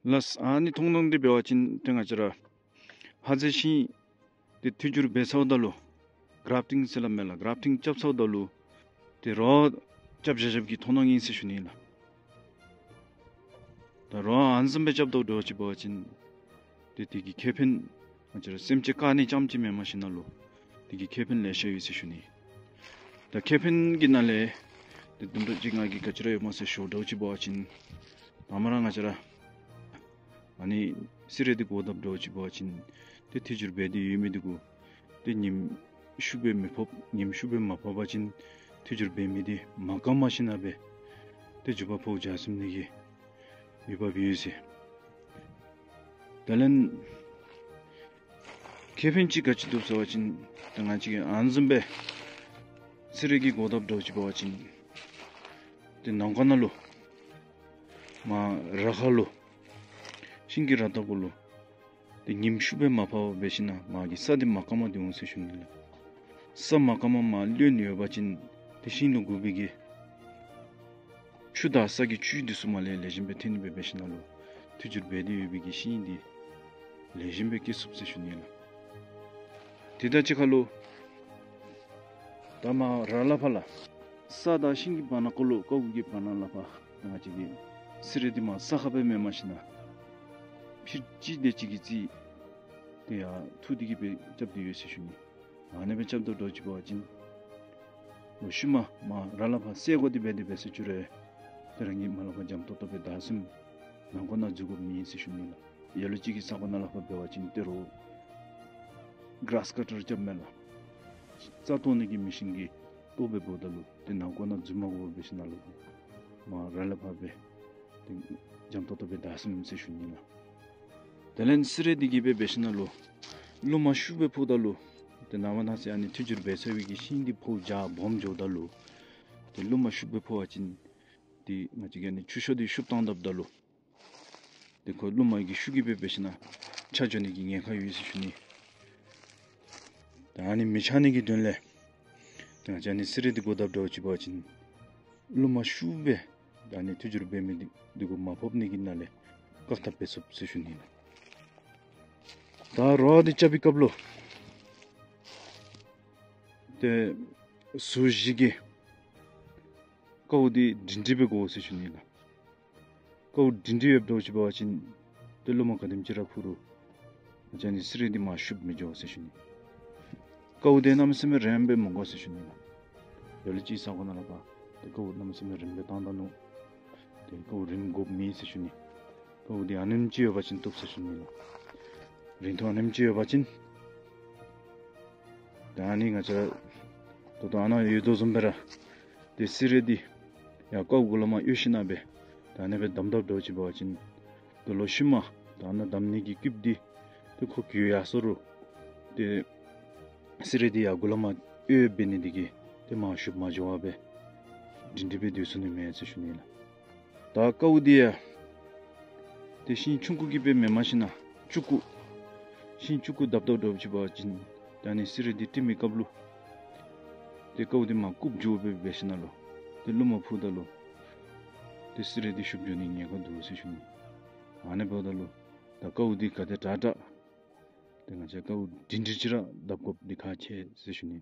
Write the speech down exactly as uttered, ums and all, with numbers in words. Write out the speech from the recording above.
ལགས། ཨ་ནི་མཐོང་སྣང་འདི་འབད་བ་ཅིན་ཏེ་ང་བཅས་ར་ཧ་ཟེ་ཤིང་འདི་ཐུད་འགྱུར་འབད་ཚརཝ་ད་ལུ་གརབ་ཊིང་ཟེར་སླབ་མས་ལགས། གརབ་ཊིང་རྐྱབ་ཚརཝ་ད་ལུ་ཏེ་རོགས་རྐྱབ་བཞག་བཞགཔ་གི་མཐོང་སྣང་ཨིན་ཟེར་ཞུ་ནི་ལགས། ད་རོགས་ཨ་ནི་བཟུམ་སྦེ་རྐྱབ་དོ་འདྲཝ་ཅིག་འབད་བ་ཅིན་ཏེ་དེ་གི་ཁེ་ཕན་ང་བཅས་ར་སེམས་ཅན་བཀག་ནི་རྐྱངམ་ཅིག་མེན་མ་ཤེས་ན་ལུ་དེ་གི་ཁེ་ཕན་ལེ་ཤ་ཡོད་ཟེར་ཞུ་ནི། ད་ཁེ་ཕན་གྱི་ནང་ལས་ཏེ་དུམ་གྲ་ཅིག་ང་གིས་ག་ཅི་ར་ཡོདཔ་སྨོ་ཟེར་ཞུ་འདྲཝ་ཅིག་འབད་བ་ཅིན་ད་མ་ར་ང་བཅས་ར་ཨ་ནི་སི་རེ་འདི་སྒོ་བརྡབ་འདྲཝ་ཅིག་འབད་བ་ཅིན་ཏེ་ཐུད་འགྱུར་འབད་དེ་ཡོད་མི་འདི་གུ་ཏེ་ཉིམ་ཤུགས་སྦེ་མི་ཕོག། ཉིམ་ཤུགས་སྦེ་མ་ཕོག་པ་ཅིན་ཐུད་འགྱུར་འབད་མི་འདི་མ་སྐམ་མ་ཤེས་ན་སྦེ་ཏེ་མགྱོགས་པ་ཕོག་འགྱོ་ཚུགས་ནི་གི་འོས་འབབ་ཡོད་ཟེར། ད་ལན་ཁེ་ཕན་ཅིག་ག་ཅི་འདུག་ཟེར་བ་ཅིན་ད་ང་བཅས་ཀྱིས་ཨ་ནི་བཟུམ་སྦེ་སི་རེ་གི་སྒོ་བརྡབ་འདྲཝ་ཅིག་འབད་བ་ཅིན་ཏེ་ནང་འཁོད་ནང་ལུ་མར་ར་ཁ་ལུ་ཤིང་གི་ར་ཏ་གུ་ལུ་ཏེ་ཉིམ་ཤུགས་སྦེ་མ་ཕོགཔ་འབད་ཞིན་ན་མར་གྱི་ས་འདི་མ་སྐམ་མ་སྡོད་འོང་ཟེར་ཞུ་ནི་ལགས། ས་མ་སྐམ་མ་མར་ལུད་ནི་ཡོད་པ་ཅིན་ཏེ་ཤིང་ལུ་དགོ་པའི་གི་ཆུ་དང་ས་གི་བཅུད་འདི་ཚུ་མར་ལས་ལེགས་ཤོམ་སྦེ་ཐོན་ནི་སྦེ་འབད་ཞིན་ན་ལུ་ཐུད་འགྱུར་འབད་དེ་ཡོད་པའི་གི་ཤིང་འདི་ལེགས་ཤོམ་སྦེ་སྐྱེ་ཚུགས་ཟེར་ཞུ་ནི་ལགས། དེ་དང་གཅིག་ཁར་ལུ་ད་མར་ར་ལ་ཕར་ལགས། ས་དང་ཤིང་གི་བར་ན་ཁར་ལུ་ཀཝ་གི་བར་ན་ལ་ཕར་ང་བཅས་ཀྱི་སི་རེ་འདི་མར་ས་ཁར་སྦེ་མེན་མ་ཤེས་ན་ཕྱེད་ཅིག་དེ་ཅིག་གི་རྩིས་ཏེ་ཡར་འཐུ་སྟེ་གི་སྦེ་རྐྱབ་སྟེ་ཡོད་ཟེར་ཞུ་ནི། ཨ་ནི་སྦེ་རྐྱབ་དོ་འདྲཝ་ཅིག་འབད་བ་ཅིན་ལོ་ཤུལ་མ་མར་ར་ལ་ཕར་སེལ་དགོ་སྟེ་འབད་དེ་འབད་ཟེར་ཅི་རུང་ཏེ་རང་གིས་མར་ལ་ཕར་འཇམ་ཏོག་ཏོ་སྦེ་བདའ་ཟུན་ནང་འཁོད་ནང་འཛུལ་དགོཔ་མེད་ཟེར་ཞུ་ནི་ལགས། ལ་ལུ་ཅིག་གི་ས་གོ་ནང་ལ་ཕར་འབད་བ་ཅིན་ཏེ་རོགས་གརཱས་ཀཊར་རྐྱབ་མས་ལགས། རྩྭ་བཏོག་ནི་གི་མེ་ཤིན་གྱིས་བཏོག་སྦེ་འབདཝ་ད་ལུ་ཏེ་ནང་འཁོད་ནང་འཛུལ་མ་དགོ་པར་འབད་ཞིན་ན་ལུ་མར་ར་ལ་ཕར་སྦེ་ཏེ་འཇམ་ཏོག་ཏོ་སྦེ་བདའ་ཟུན་ཟེར་ཞུ་ནི་ལགས། དེ་ལས་སི་རེ་འདི་གིས་སྦེ་འབད་ཞིན་ན་ལུ་རླུང་མ་ཤུགས་སྦེ་ཕོགཔ་ད་ལུ་ཏེ་ནངས་པ་གནངས་ཚེ་ཨ་ནི་ཐུད་འགྱུར་འབད་ཚར་བའི་གི་ཤིང་འདི་ཕོ་བརྒྱ་སྦོམ་འགྱོཝ་ད་ལུ་ཏེ་རླུང་མ་ཤུགས་སྦེ་ཕོག་པ་ཅིན་ཏེ་ང་བཅས་ཀྱིས་ཨ་ནི་ཆུ་ཤོག་འདི་ཤུབ་བཏང་དཔ་ད་ལུ་ཏེ་ཁོ་རླུང་མ་གི་ཤུགས་ཀྱིས་སྦེ་འབད་ཞིན་ན་ཆག་འགྱོ་ནི་གི་ཉེན་ཁ་ཡོད་ཟེར་ཞུ་ནི། ད་ཨ་ནི་མི་ཆག་ནི་གི་དོན་ལས་ད་ང་བཅས་ཨ་ནི་སི་རེ་འདི་སྒོ་བརྡབ་འདྲཝ་ཅིག་འབད་བ་ཅིན་རླུང་མ་ཤུགས་སྦེ་ད་ཨ་ནི་ཐུད་འགྱུར་འབད་མི་འདི་འདི་གུ་མ་ཕོག་ནི་གི་ནང་ལས་བཀག་ཐབས་འབད་ཚུགས་ཟེར་ཞུ་ནི་ལགས། ད་རོགས་འདི་རྐྱབ་པའི་སྐབས་ལུ་ཏེ་ཟུར་བཞི་གི་ཀཝ་འདི་སྒྲིང་སྒྲིང་སྦེ་དགོ་ཟེར་ཞུ་ནི་ལགས། ཀཝ་སྒྲིང་སྒྲིང་ཡོདཔ་འདྲཝ་ཅིག་འབད་བ་ཅིན་ཏེ་རླུང་མ་ག་དེམ་ཅིག་ར་ཕོག་རུང་ང་བཅས་ཨ་ནི་སི་རེ་འདི་མར་ཤུབ་མི་འགྱོ་ཟེར་ཞུ་ནི། ཀཝ་འདི་གནམ་མེད་ས་མེད་རིངམ་སྦེ་མི་དགོ་ཟེར་ཞུ་ནི་ལགས། ལ་ལུ་ཅིག་ས་གོ་ནང་ལ་ཕར་ཏེ་ཀཝ་གནམ་མེད་ས་མེད་རིངམ་སྦེ་བཏང་ད་ནུག། ཏེ་ཀཝ་རིངམ་དགོཔ་མེད་ཟེར་ཞུ་ནི། ཀཝ་འདི་ཨ་ནེམ་ཅིག་ཡོད་པ་ཅིན་བཏུབ་ཟེར་ཞུ་ནི་ལགས། རིང་ཐུང་ཨ་ནེམ་ཅིག་ཡོད་པ་ཅིན། ད་ཨ་ནི་ང་བཅས་ད་ལྟོ་ཨ་ནཱ་ཡོད་དོ་བཟུམ་སྦེ་ར་ཏེ་སི་རེ་འདི་ཡར་ཀཝ་གུ་ལས་མར་གཡོ་ཞིན་ན་སྦེ་ད་ཨ་ནི་སྦེ་བསྡམ་བསྡམ་འདྲཝ་ཅིག་འབད་བ་ཅིན་ཏེ་ལོ་ཤུལ་མ་ད་ཨ་ནཱ་བསྡམ་ནི་གི་སྐུདཔ་འདི་ཏེ་ཁོ་གུ་ཡར་སོང་རུང་ཏེ་སི་རེ་འདི་ཡར་གུ་ལས་མར་གཡོ་འབད་ནི་འདི་གིས་ཏེ་མར་ཤུབ་མ་འགྱོ་བར་སྦེ་སྒྲིང་སྒྲིང་སྦེ་སྡོད་ཚུགས་ནི་མས་ཟེར་ཞུ་ནི་ལགས། ད་ཀཝ་འདི་ཡང་ཏེ་ཤིང་ཆུང་ཀུ་གིས་སྦེ་མེན་མ་ཤེས་ན་ལྕུག་གུ་ཤིང་ལྕུག་གུ་བརྡབ་བརྡབ་འདྲཝ་ཅིག་འབད་བ་ཅིན་ད་ཨ་ནི་སི་རེ་འདི་བཏིང་མི་སྐབས་ལུ་ཏེ་ཀཝ་འདི་མར་བཀུག་འགྱོ་སྦེ་འབད་ཞིན་ན་ལུ་ཏེ་རླུང་མ་ཕོགཔ་ད་ལུ་ཏེ་སི་རེ་འདི་ཤུབ་འགྱོ་ནི་ཉེན་ཁ་འདུག་ཟེར་ཞུ་ནི། ཨ་ནི་འབདཝ་ད་ལུ་ད་ཀཝ་འདི་ག་དེ་དྲག་དྲག་ཏེ་ང་བཅས་ཀཝ་སྒྲིང་སྒྲིང་ཅིག་ར་བརྡབ་དགོཔ་འདི་ཁག་ཆེ་ཟེར་ཞུ་ནི།